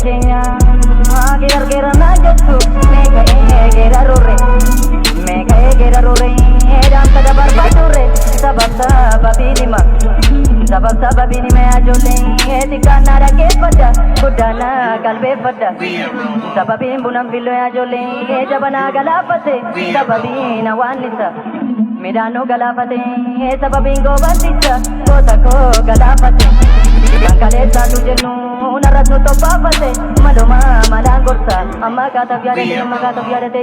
Keenya geerar geerarnaan jettu meeqa geerarurre, meeqa geerarurre, dhaamsa dabarfadurre. Sabab sababiin hima, sabab sababiin hima. Ijoollee xiqqaan na dhaggeeffadha, guddaan na qalbeeffadha. Sababiin bunan filloo, ijoollee, jabanaa galaafate, sababiin hawaannisa midhaan nu galaafate, sababiin goobanticha goota koo galaafate, kan kaleessaatu jennu narras nu tobbaafate. Maluma malaan gorsa, amma kaataaf yaadate, amma kaataaf yaadate.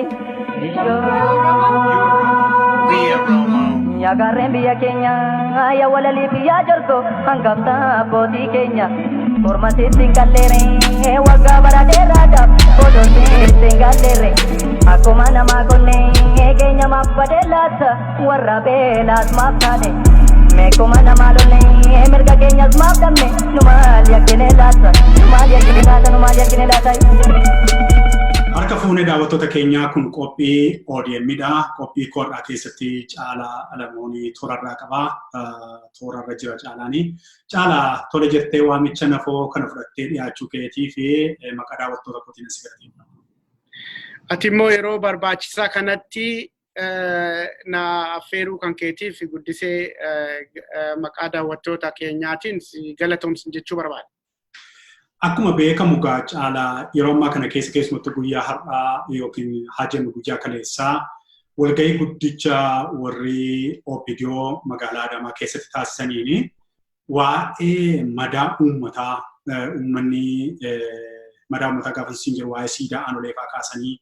Yaa gaarreen biyya keenya, yaa walalii biyyaa jorgo, hangafta abbootii keenya. Kormasitti hin qalleere, waggaa bara dheeraadhaaf godootti hin galleere. Akkuma namaa qonnee keenya maaf badee laata, warra beelaas maaf taane? Meekuma namaa lollee mirga keenyas maaf dhabne? Nu maal yakkine laata? Nu maal yakkine laata? Nu maal yakkine laata? Harka fuunee daawwattoota keenyaa, kun qophii ODM'dha. Qophii koodhaa keessatti Caalaa Alamoonii toorarraa qabaa. Toorarra jira Caalaanii. Caalaa, tole jettee waamicha nafoo kana fudhattee dhiyaachuu keetii fi maqaa daawwattoota kootiin si galateeffadha. Ati immoo yeroo barbaachisaa kanatti na affeeruu kan keetiif guddisee maqaa daawwattoota keenyaatiin si galatoomsin jechuu barbaada. Akkuma beekamu gaa Caalaa, yeroo ammaa kana keessa, keessumattuu guyyaa har'aa yookiin haa jennu guyyaa kaleessaa, walgahii guddicha warri OPDO magaalaa Adaamaa keessatti taasisaniini waa'ee madaa uummataa, uummanni madaa uummataa gaafa siin jiru, waa'ee siidaa Aanolee fa'aa kaasanii,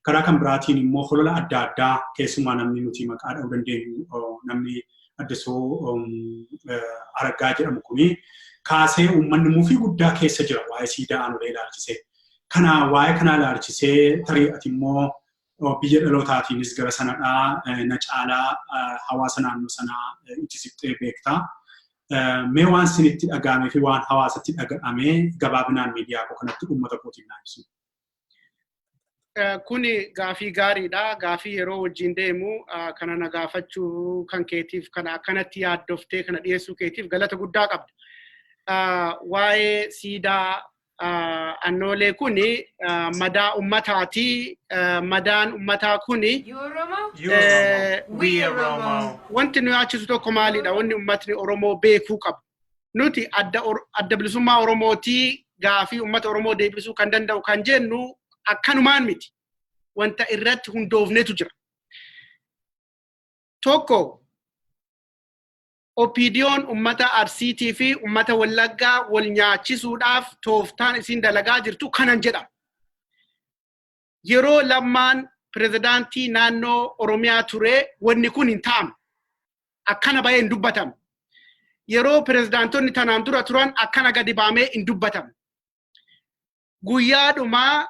karaa kan biraatiin immoo holola adda addaa, keessumaa namni nuti maqaa dha'uu dandeenyu, namni Addisuu Araggaa jedhamu kuni kaasee, uummanni mufii guddaa keessa jira waa'ee siidaa Aanolee ilaalchisee. Kana waa'ee kanaa ilaalchisee tarii ati immoo biyya dhalootaatiinis gara sanadhaa na caalaa hawaasa naannoo sanaa itti siqxee beektaa. Mee waan sinitti dhaga'amee fi waan hawaasatti dhaga'amee gabaabinaan miidiyaa koo kanatti uummata kootiin naa ibsu. Kuni gaafii gaariidha. Gaafii yeroo wajjin deemu kana na gaafachuu kan keetiif, kana akkanatti yaaddoftee kana dhiyeessuu keetiif galata guddaa qabda. Waa'ee siidaa Annoolee kuni madaa ummataati. Madaan ummataa kuni wanti nu yaachisu tokko maalidha? Wanni ummatni Oromoo beekuu qabu. Nuti Adda Bilisummaa Oromootii gaafii ummata Oromoo deebisuu kan danda'u kan jennu akkanumaan miti. Wanta irratti hundoofnetu jira. Tokko, OPDOn ummata Arsiitii fi ummata Wallaggaa wal nyaachisuudhaaf tooftaan isin dalagaa jirtu kanan jedhama. Yeroo Lammaan pirezidaantii naannoo Oromiyaa ture wanni kun hin ta'amu. Akkana bahee hin dubbatamu. Yeroo pirezidaantonni tanaan dura turan akkana gadi baamee hin dubbatamu. Guyyaa dhumaa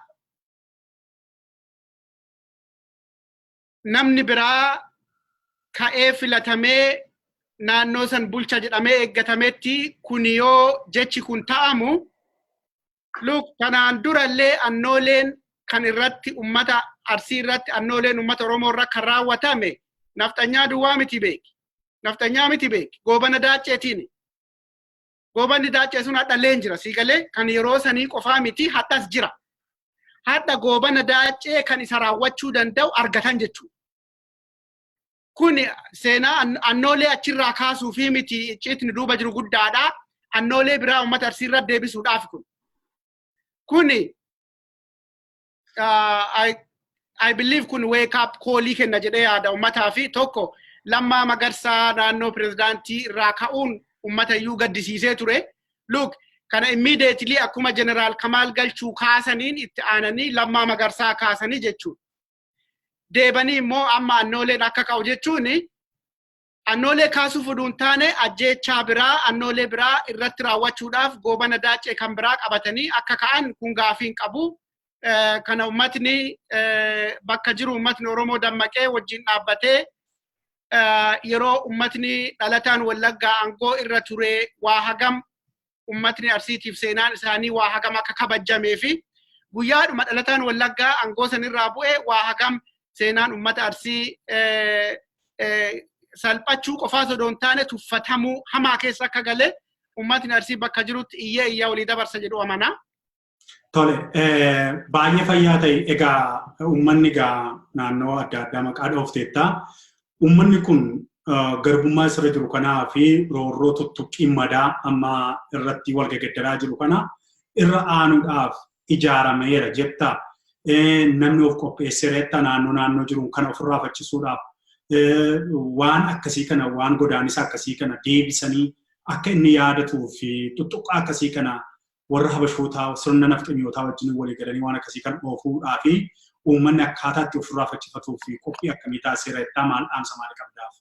namni biraa ka'ee filatamee naannoo san bulcha jedhamee eeggatametti kun yoo jechi kun ta'amu, look, kanaan durallee Annooleen kan irratti ummata Arsii irratti, Annooleen ummata Oromoo irra kan raawwatame nafxanyaa duwwaa miti beeki. Nafxanyaa miti beeki. Goobana Daacceetiin. Goobanni Daaccee sun hadhallee hin jira. Siigalee kan yeroo sanii qofaa miti, hadhas jira. Hadha Goobana Daaccee kan isa raawwachuu danda'u argatan jechuudha. Kun seenaa Annoolee achirraa kaasuu fi miti, icciitni duuba jiru guddaadha. Annoolee biraa uummata Arsii irra deebisuudhaaf kun. Kuni I believe kun wake up callii kenna jedhee yaada uummataa fi tokko Lammaa Magarsaa naannoo pirezidaantii irraa ka'uun uummata iyyuu gaddisiisee ture. Look, kana immediately akkuma Jeneraal Kamaal Galchuu kaasaniin itti aananii Lammaa Magarsaa kaasanii jechuudha. Deebanii immoo amma Annooleen akka ka'u jechuun, Annoolee kaasuuf oduu hin taane, ajjeechaa biraa Annoolee biraa irratti raawwachuudhaaf Goobana Daaccee kan biraa qabatanii akka ka'an kun gaafii hin qabu. Kana uummatni bakka jiru, uummatni Oromoo dammaqee wajjin dhaabbatee, yeroo uummatni dhalataan Wallaggaa aangoo irra ture waa hagam uummatni Arsiitiif seenaan isaanii waa hagam akka kabajamee fi guyyaadhuma dhalataan Wallaggaa aangoo sanirraa bu'e waa hagam seenaan uummata Arsii salphachuu qofaa osoo hin taane tuffatamuu hamaa keessa akka galee uummatni Arsii bakka jirutti iyyee iyyaa walii dabarsa jedhu amanaa. Tole, baay'ee fayyaa ta'e. Egaa uummanni egaa naannoo adda addaa maqaa dhoofteetta. Uummanni kun garbummaa isarra jiru kanaa fi roorroo tuttuqqii madaa amma irratti wal gagaddaraa jiru kana irra aanuudhaaf ijaarameera jetta. Namni of qopheesseera naannoo naannoo jiru kana ofirraa faccisuudhaaf, waan akkasii kana, waan godaannisa akkasii kana deebisanii akka inni yaadatuu fi tuttuqqaa akkasii kana warra habashootaa, sirna nafxanyootaa wajjin walii galanii waan akkasii kana oofuudhaa fi uummanni akkaataa itti ofirraa faccifatuu fi qophii akkamii taasiseera jettaa? Maal dhaamsa maalii qabdaaf?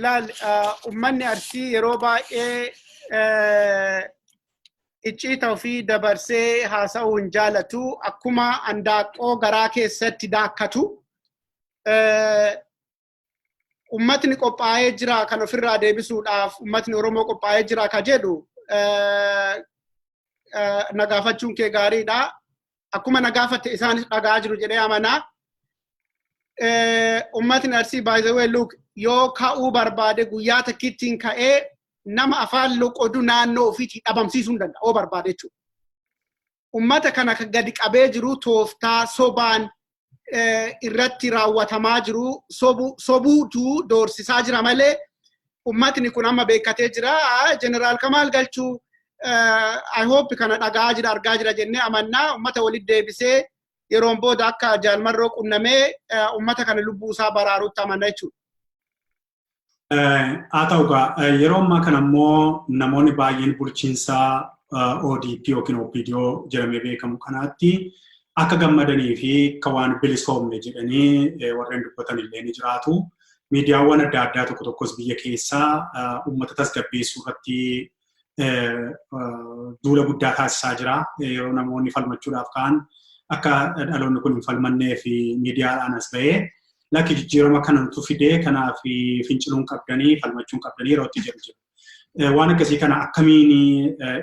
Laal, uummanni Arsii yeroo baay'ee icciita ofii dabarsee haasa'uu hin jaalatu, akkuma andaaqqoo garaa keessatti daakkatu. Uummatni qophaa'ee jira kan ofirraa deebisuudhaaf, uummatni Oromoo qophaa'ee jira ka jedhu nagaafachuun kee gaariidha. Akkuma nagaafatte isaanis dhagaa jiru jedhee amanaa. Uummatni Arsii, by the way, look, yoo ka'uu barbaade guyyaa takkittiin ka'ee nama afaan loqodu naannoo ofiitii dhabamsiisuu hin danda'a oo barbaade jechuudha. Uummata kana kan gadi qabee jiru tooftaa sobaan irratti raawwatamaa jiru sobuutu doorsisaa jira malee uummatni kun amma beekatee jira. Jeneraal Kamaal Galchuu, I hope, kana dhagaa jira, argaa jira jennee amannaa. Uummata walitti deebisee yeroon booda akka Jaalmarroo qunnamee uummata kana lubbuu isaa baraarutti amanna jechuudha. Haa ta'u egaa, yeroo ammaa kana immoo namoonni baay'een bulchiinsa ODP yookiin OPDO jedhamee beekamu kanaatti akka gammadanii fi akka waan bilisoomne jedhanii warreen dubbatan illee ni jiraatu. Miidiyaawwan adda addaa tokko tokkos biyya keessaa uummata tasgabbeessuu irratti duula guddaa taasisaa jira. Yeroo namoonni falmachuudhaaf ka'an akka dhaloonni kun hin falmannee fi miidiyaadhaan as ba'ee, "Lakki, jijjiirama kana nutu fidee, kanaaf finciluun qabdanii, falmachuun qabdanii," yeroo itti jedhu jira. Waan akkasii kana akkamiin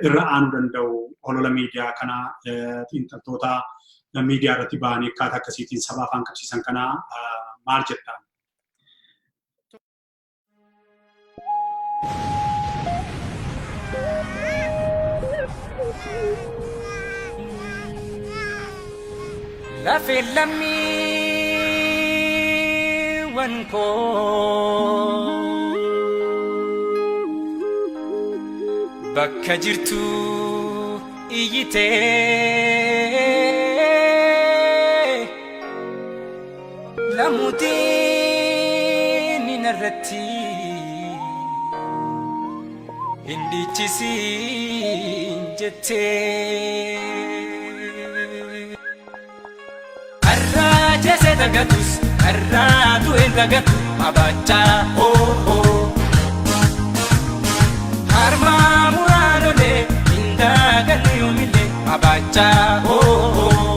irra aanuu danda'u? Holola miidiyaa kana, xiinxaltoota miidiyaa irratti ba'anii akkaataa akkasiitiin saba afaan qabsiisan kana maal jettaan? Lafeen lammiiwwan koo bakka jirtu iyyitee lamuutiin narratti hin dhiichisiin jettee. Karraa jeesee dagatus, karraa du'een dagatu abaachaa hoo hoo. Harmaa muraanolee hin dagannu yoomillee abaachaa hoo hoo.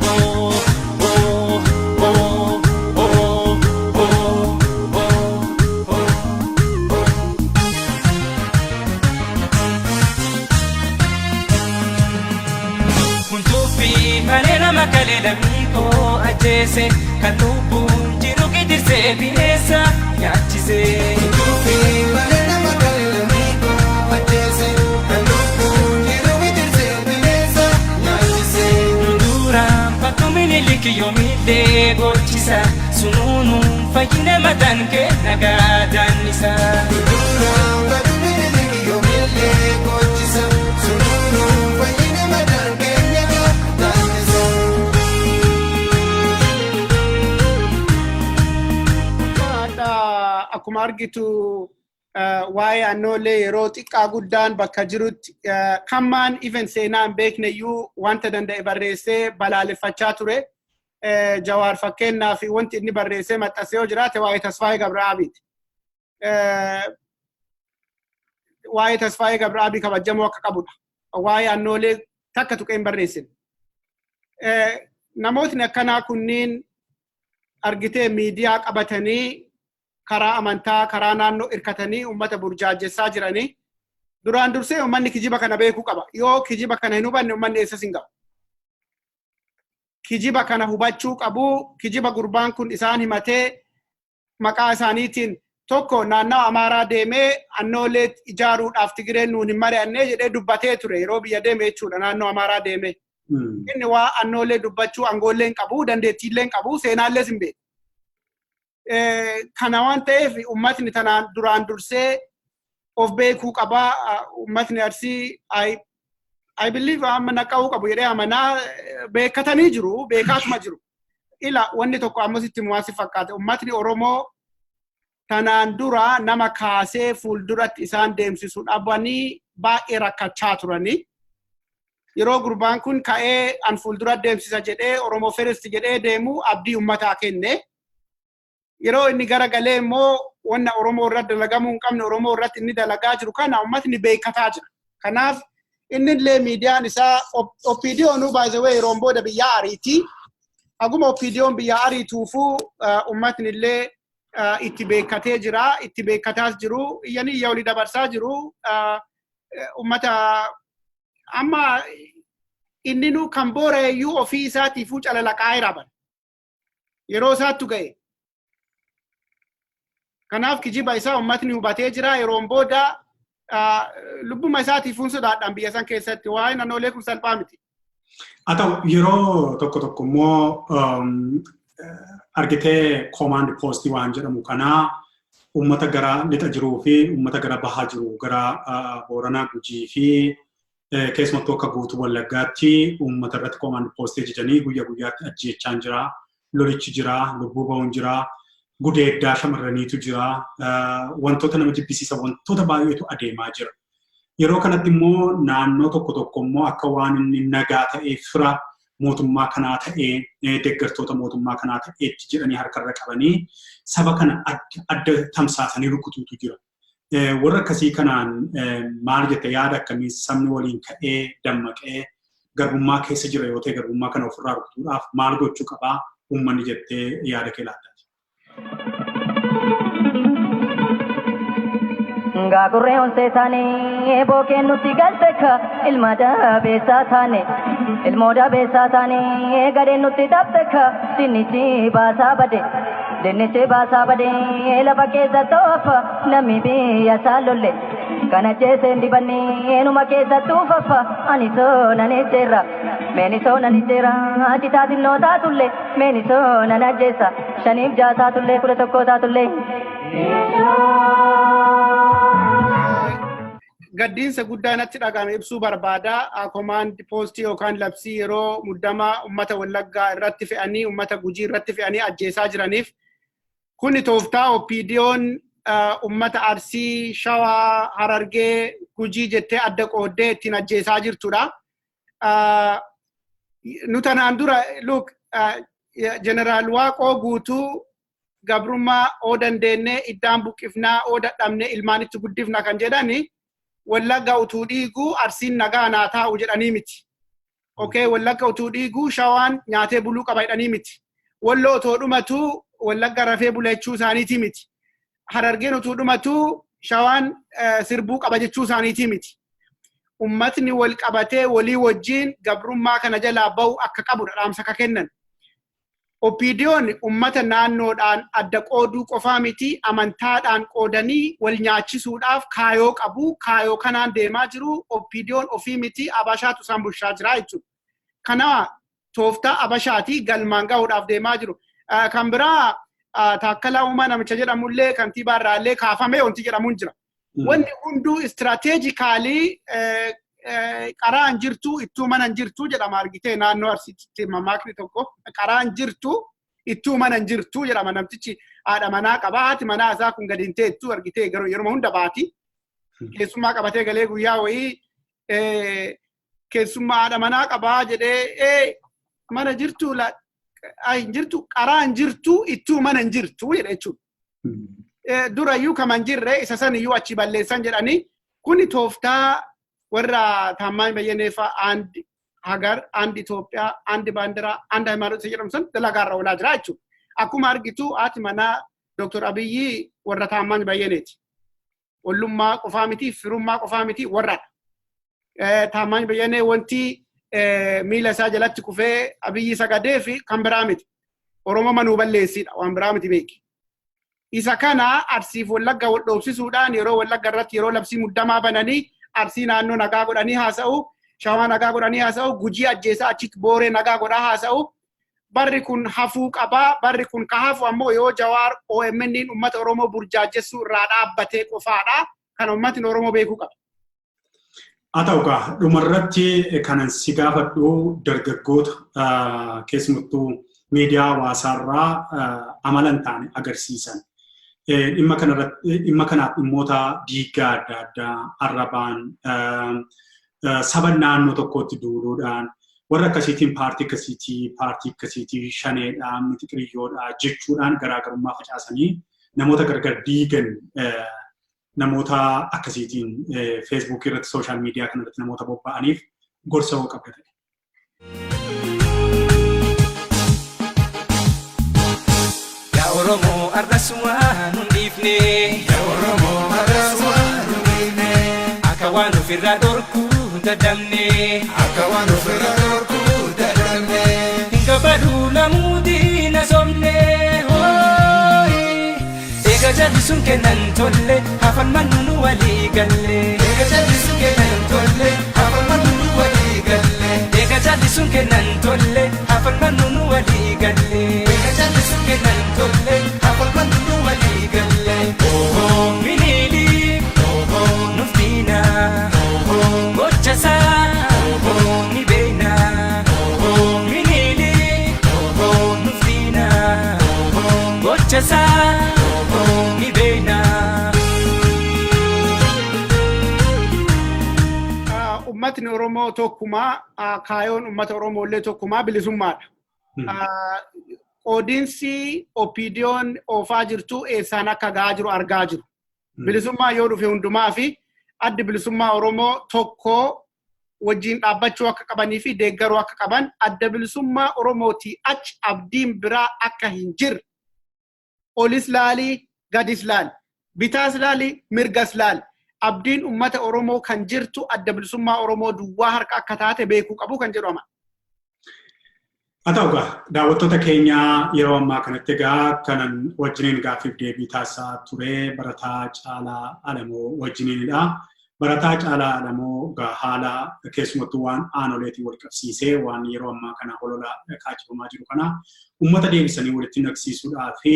Hoo hoo hoo hoo hoo hoo hoo. Kuntuufi malee nama kalee lammii koo ajjeese, kan lubbuun jiru gidirsee bineensa nyaachise. Kuntuufi malee nama kalee lammii koo ajjeese, kan lubbuun jiru gidirsee bineensa nyaachise. Duraan fattu Miniliki yoomillee gochisa, sunuunuun fayyina mataan kee nagaa daannisa. Duraan badu Miniliki yoomillee gochisa, sunuunuun fayyina mataan keenya daannisa. Hadha akkuma argitu waa'ee annoolee yeroo xiqqaa guddaan bakka jirutti kammaan even seenaa hin beekne iyyuu wanta danda'e barreessee balaaleffachaa ture. Jawaar fakkeenyaa fi wanti inni barreessee maxxansee yoo jiraate waa'ee Tasfaayee Gabra'aabiiti. Waa'ee Tasfaayee Gabra'aabii kabajamoo akka qabudha. Waa'ee annoolee takka tuqee hin barreessine. Namootni akkanaa kunniin argitee miidiyaa qabatanii karaa amantaa, karaa naannoo hirkatanii uummata burjaajessaa jiranii. Duraan dursee uummanni kijiba kana beekuu qaba. Yoo kijiba kana hin hubanne uummanni eessas hin gahu. Kijiba kana hubachuu qabu. Kijiba gurbaan kun isaan himatee maqaa isaaniitiin Tokko, naannawa Amaaraa deemee annoolee ijaaruudhaaf Tigireen nuun hin mari'annee jedhee dubbatee ture yeroo biyya deeme jechuudha, naannoo Amaaraa deemee. Inni waa annoolee dubbachuu aangoollee hin qabu, dandeettiillee hin qabu, seenaallee hin beeku. Kana waan ta'eef uummatni tanaan duraan dursee of beekuu qabaa. Uummatni Arsii, I believe, amma naqa'uu qabu jedhee amanaa. Beekatanii jiru, beekaatuma jiru. Ila wanni tokko ammas itti muwaasi fakkaate, uummatni Oromoo tanaan dura nama kaasee fuulduratti isaan deemsisu dhabanii baay'ee rakkachaa turanii. Yeroo gurbaan kun ka'ee an fuuldura deemsisa jedhee, Oromoo First jedhee deemu, abdii uummataa kenne. Yeroo inni garagalee immoo wanna Oromoo irratti dalagamuu hin qabne Oromoo irratti inni dalagaa jiru kana uummatni beekataa jira. Kanaaf inni illee miidiyaan isaa OPDO'n baay'ee yeroon booda biyya ariitii. Haguma OPDO'n biyya ariituufuu uummatni illee itti beekatee jira. Itti beekataas jiru. Iyyanii iyya olii dabarsaa jiru. Uummata amma inni nu kan boora'iyyuu ofii isaatiifuu calalaqaa jira. Yeroo isaattu ga'e. Kanaaf kijiba isaa uummatni hubatee jira. Yeroon booda lubbuma isaatiifuu sodaadhaan biyya san keessatti waa'ee naannoolee kun salphaa miti. Haa ta'u, yeroo tokko tokko immoo argitee command postii waan jedhamu kanaa uummata gara lixa jiruu fi uummata gara bahaa jiru, gara Booranaa, Gujii fi keessumattuu akka guutuu Wallaggaatti uummata irratti command postii ajajanii guyyaa guyyaatti ajjeechaan jira, lolichi jira, lubbuu ba'uun jira, gudeeddaa shamarraniitu jira, wantoota nama jibbisiisan wantoota baay'eetu adeemaa jira. Yeroo kanatti immoo naannoo tokko tokko immoo akka waan inni nagaa ta'ee, fira mootummaa kanaa ta'ee, deeggartoota mootummaa kanaa ta'eetti jedhanii harkarra qabanii saba kana adda tamsaasanii rukutuutu jira. Warra akkasii kanaan maal jette? Yaada akkamii? Sabni waliin ka'ee dammaqee garbummaa keessa jira yoo ta'e, garbummaa kana ofirraa rukutuudhaaf maal gochuu qabaa uummanni jettee yaada kee laattaati? Gaagurree onsee taane bookeen nutti galteka, ilma dabeessaa taane, ilmoo dabeessaa taane, gadeen nutti taphteka, dinnichi baasaa bade, dinnichi baasaa bade, lafa keessa toofa namni biyya isaa lolle kana jeeseen dibanne numa keessa tuufaffa. Ani soonan ejjeerra, meeni soonan ejjeera, citaa xinnoo taatullee meeni soonan ajjeessa, shaniif ja'a taatullee, 11 taatullee. Gaddiinsa guddaa natti dhagahame ibsuu barbaada. Command postii yookaan labsii yeroo muddamaa uummata Wallaggaa irratti fe'anii, uummata Gujii irratti fe'anii ajjeesaa jiraniif, kuni tooftaa OPDO'n uummata Arsii, Shawaa, Harargee, Gujii jettee adda qooddee ittiin ajjeesaa jirtudha. Nu tanaan dura, look, Jeneraal Waaqoo Guutuu gabrummaa oo dandeenyee iddaan buqqifnaa, oo dadhabnee ilmaanitti guddifna kan jedhani, Wallagga utuu dhiiguu Arsiin nagaa naa taa'u jedhanii miti. Okay, Wallagga utuu dhiiguu Shawaan nyaatee buluu qaba jedhanii miti. Walloo otoo dhumatuu Wallagga rafee bula jechuu isaaniitii miti. Harargeen utuu dhumatuu Shawaan sirbuu qaba jechuu isaaniitii miti. Ummatni wal qabatee walii wajjin gabrummaa kana jalaa bahu akka qabudha dhaamsa ka kennan. OPDO'n ummata naannoodhaan adda qooduu qofaa miti, amantaadhaan qoodanii wal nyaachisuudhaaf kaayoo qabu. Kaayoo kanaan deemaa jiru. OPDO'n ofii miti, Abashaatu isaan bulchaa jira jechuudha. Kana tooftaa Abashaati galmaan gahuudhaaf deemaa jiru. Kan biraa, Taakkalaa Uumaa namicha jedhamullee kantiibaa irraallee kaafamee wanti jedhamuun jira. Wanni hunduu strategically qaraan jirtu ittuu mana hin jirtu jedhama, argitee, naannoo Arsiitti mammaakni tokko qaraan jirtu ittuu mana hin jirtu jedhama. Namtichi haadha manaa qaba, haati manaa isaa kun gadi hin teettu, argitee, garuu yeroo hunda baati. Keessummaa qabatee galee guyyaa wayii keessummaa haadha manaa qabaa jedhee, mana jirtu hin jirtu, qaraan jirtu ittuu mana hin jirtu jedha jechuudha. Durayyuu kaman jirre isa san iyyuu achi balleessan jedhanii, kuni tooftaa warra Taammaany Bayyaneefaa አንድ ሀገር፣ አንድ ኢትዮጵያ፣ አንድ ባንዲራ፣ አንድ ሃይማኖት jedhamu san dalagaarra oolaa jira jechuudha. Akkuma argitu haati manaa Dr. Abiyyi warra Taammaany Bayyaneeti. Ollummaa qofaa miti, firummaa qofaa miti, warradha. Taammaany Bayyanee wanti miila isaa jalatti kufee Abiyyi sagadee fi kan biraa miti. Oromoo manuu balleessidha, waan biraa miti beeki. Isa kana Arsiif Wallagga wal dhoofsisuudhaan yeroo Wallagga irratti yeroo labsii muddamaa bananii Arsii naannoo nagaa godhanii haasa'u, Shawaa nagaa godhanii haasa'u, Gujii ajjeesaa achitti Booree nagaa godhaa haasa'u. Barri kun hafuu qabaa. Barri kun ka hafu ammoo yoo Jawaar OMN'n uummata Oromoo burjaajessuu irraa dhaabbatee qofaadha. Kana uummatni Oromoo beekuu qaba. Haa ta'u egaa dhumarratti kanan si gaafadhu dargaggoota keessumattuu miidiyaa hawaasaarraa amala hin taane agarsiisan. Dhimma kanarratti dhimma kanaaf dhimmoota diiggaa adda addaa arrabaan saba naannoo tokkootti duuluudhaan warra akkasiitiin paartii akkasiitii paartii akkasiitii shaneedhaa miti qiriyyoodhaa jechuudhaan garaagarummaa facaasanii namoota gargar diigan namoota akkasiitiin feesbuukii irratti sooshaal miidiyaa kana irratti namoota bobba'aniif gorsa hoo qabda ta'e. Yaa Oromoo arras waan nun dhiifne. Yaa Oromoo arras waan nun dhiifne. Akka waan ofirraa dhorkuu dadhabne. Akka waan ofirraa dhorkuu dadhabne. Hin gabbadhu lamuu diina sobne. Eega jalli sun kennan tolle hafan mannu nu walii galle. Eega jalli sun kennan tolle hafan mannu nu walii galle. Eega jalli sun kennan tolle hafan mannu nu walii galle. Eega jalli sun kennan tolle hafan mannu nu walii galle. Ohoo Minilik Ohoo nuuf diina ohoo gocha isaa ohoo ni beekna. Ohoo Minilik ohoo nuuf diina ohoo gocha isaa ohoo ni beekna. Uummatni Oromoo tokkumaa kaayoon uummata Oromoo illee tokkumaa bilisummaadha. Qoodinsi OPDOn oofaa jirtu eessaan akka gahaa jiru argaa jiru. Bilisummaa yoo dhufe hundumaa fi addi bilisummaa Oromoo tokko wajjin dhaabbachuu akka qabanii fi deeggaruu akka qaban adda bilisummaa Oromootii achi abdiin biraa akka hin jirre. Olis laalii gadis laali. Bitaas laali mirgas laali. Abdiin uummata Oromoo kan jirtu adda bilisummaa Oromoo duwwaa harka akka taate beekuu qabu kan jedhu amana. Haa ta'u egaa daawwattoota keenya yeroo ammaa kanatti egaa kanan wajjiniin gaaffiif deebii taasisaa ture barataa Caalaa Alamoo wajjiniinidha. Barataa Caalaa Alamoo egaa haala keessumattuu waan aanoleetiin wal qabsiisee waan yeroo ammaa kana holola kaachifamaa jiru kana uummata deebisanii walitti naqsiisuudhaa fi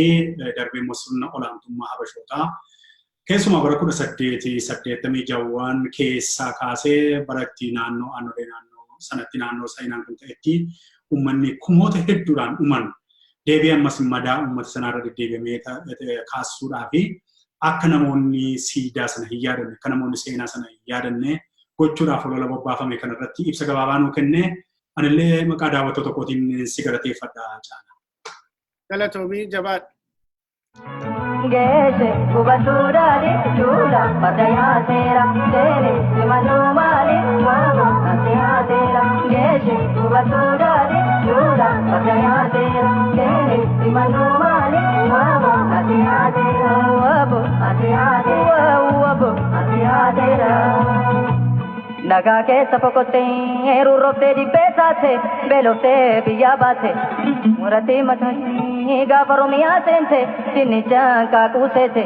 darbee immoo sirna olaantummaa habashootaa keessumaa bara 1886 keessaa kaasee bara itti naannoo aanolee naannoo sanatti naannoo seenaan kun ta'etti uummanni kumoota hedduudhaan dhuman deebi'ee ammas madaa uummata sanaarra deddeebi'amee kaasuudhaa fi akka namoonni siidaa sana hin yaadanne akka namoonni seenaa sana hin yaadanne gochuudhaaf olola bobbaafame kanarratti ibsa gabaabaa nuu kenne anillee maqaa daawwattoota kootiin si galateeffadha Caala. Galatoomii jabaadhu. Geesse hubachuudhaani duula farda yaaseera seene simannoo maali waama natti yaaseera geesse hubachuudhaani duula farda yaaseera seene simannoo maali waama natti yaaseera waabo natti yaaseera waabo natti yaaseera. Nagaa keessa fokottee ruurroftee dibbee saate beeloftee biyyaa baate muratee mataa gaafa Oromiyaa seente dinnichaan kaakuu seete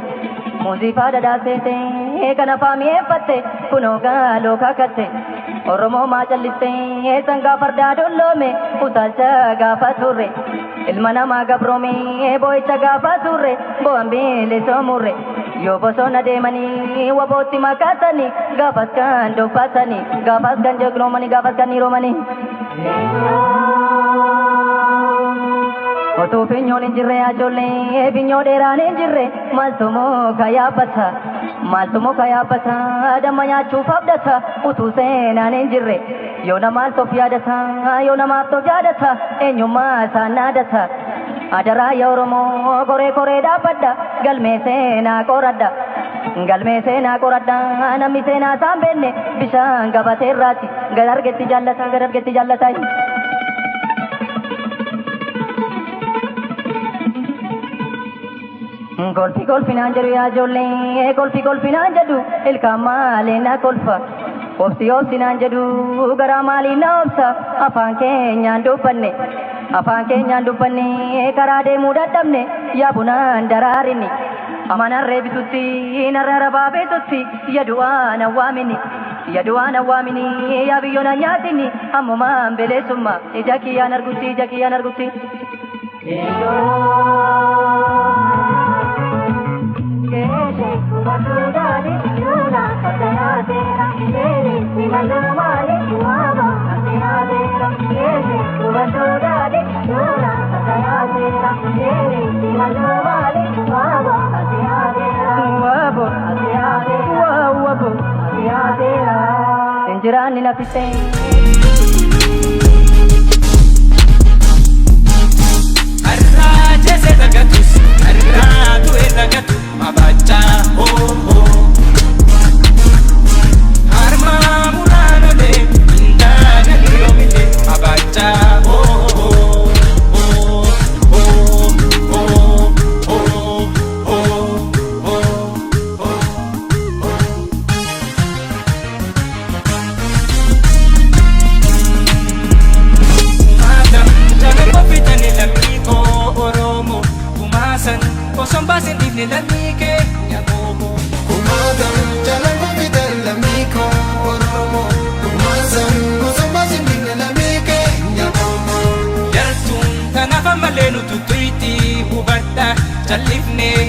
muuziifaa dhadhaa seete kana faami'eeffatte kunoo gaaloo kakatte Oromoo maa calliste sangaa fardaa dolloome utaalcha gaafa turre ilma namaa gabroome boo'icha gaafa turre bo'aan bilisoo yoo bosona deemanii wabootti makaasanii gaafas kan doffaasanii gaafas kan jagloomanii gaafas kan dhiiromanii. Otuu finyoon hin jirre ijoollee finyoo dheeraan hin jirre maaltu muka yaabbata maaltu muka yaabbata damma nyaachuuf abdata utuu seenaan hin jirre yoo namaaf of yaadata yoo namaaf of yaadata eenyummaa isaan naadata. Adaraa yaa Oromoo koree koree dhaabbadha galmee seenaa qoradha. Galmee seenaa qoradha namni seenaa isaan beenne bishaan gabatee irraati gad argetti jaallata gad argetti jaallata. Kolfi kolfinaan jedhu yaa ijoollee kolfi kolfinaan jedhu ilkaan maalee na kolfa. Obsi obsinaan jedhu garaa maaliin na obsa afaan keenyaan dubbanne. Afaan keenyaan dubbanne karaa deemuu dadhabne yaa bunaan daraarinni. Amanaan reebitutti narra rabaabeetutti yadu'aan awwaamini yadu'aan awwaamini yaa biyyoon nyaatini ammumaan beleessummaa ija kiyyaan argutti ija kiyyaan argutti. Injiraanni nafisee. Har'aa jeese dagatus, har'aa du'e dagatu, mabachaa hoo hoo. Harmaa muraan olee, hin yoomillee, mabachaa hoo hoo. Hoo hoo hoo hoo hoo hoo hoo. Kumaatam jala koffitanii lammii koo Oromoo. Kumaasan osoo hin baasin dhiifne lammii keenya Oromoo. Kumaatam jala kofitan lammii koo Oromoo. Kumaasan osoo baasin dhiifne lammii keenya Oromoo. Yartuun tanaaf ammallee nu tuttuutti hubadha. Jal'ifnee